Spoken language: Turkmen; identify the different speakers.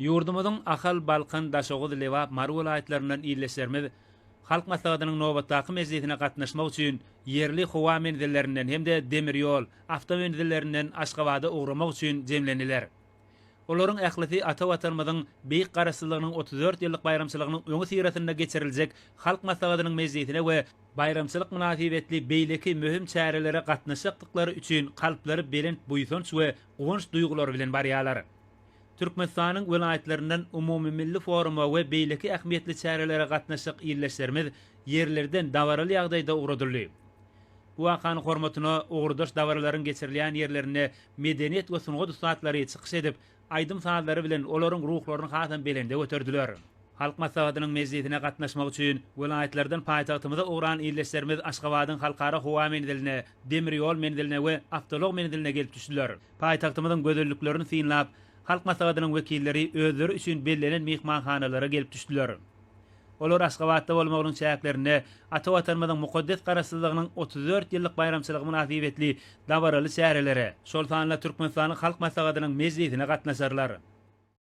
Speaker 1: Ýurdumyzyň Ahal, Balkan, Daşoguz, Lebap, Mary welaýatlaryndan ildeşlerimiz Halk Maslahatynyň nobatdaky mejlisine gatnaşmak üçin ýerli howa menzillerinden hem-de demir ýol, awtomenzillerinden Aşgabada ugramak üçin jemlendiler. Olaryň ählisi ata Watanymyzyň Beýik Garaşsyzlygynyň 34 ýyllyk baýramçylygynyň öňüsyrasynda geçiriljek Halk Maslahatynyň mejlisine we baýramçylyk mynasybetli beýleki möhüm çärelere gatnaşjakdyklary üçin kalplary belent buýsanç we guwanç duýgulary bilen barýarlar. Türkmenistanyň welaýatlaryndan umumymilli foruma we beýleki ähmiýetli çärelere gatnaşjak ildeşlerimiz ýerlerden dabaraly ýagdaýda ugradyldy. Bu wakanyň hormatyna ugurdaş dabaralaryň geçirilýän ýerlerinde medeniýet we sungat ussatlary çykyş edip, aýdym-sazlary bilen olaryň ruhlaryny hasam belende göterdiler. Halk Maslahatynyň mejlisine gatnaşmak üçin welaýatlardan paýtagtymyza ugran ildeşlerimiz Aşgabadyň Halkara howa menziline, demir ýol menziline we awtoulag menziline gelip düşdüler. Paýtagtymyzyň gözelliklerini synlap, Halk Maslahatynyň wekilleri özleri üçin bellenen myhmanhanalara gelip düşdüler. Olar Aşgabatda bolmagynyň çäklerinde ata Watanymyzyň mukaddes Garaşsyzlygynyň 34 ýyllyk baýramçylygy mynasybetli dabaraly çärelere, şol sanda Türkmenistanyň Halk Maslahatynyň mejlisine gatnaşarlar.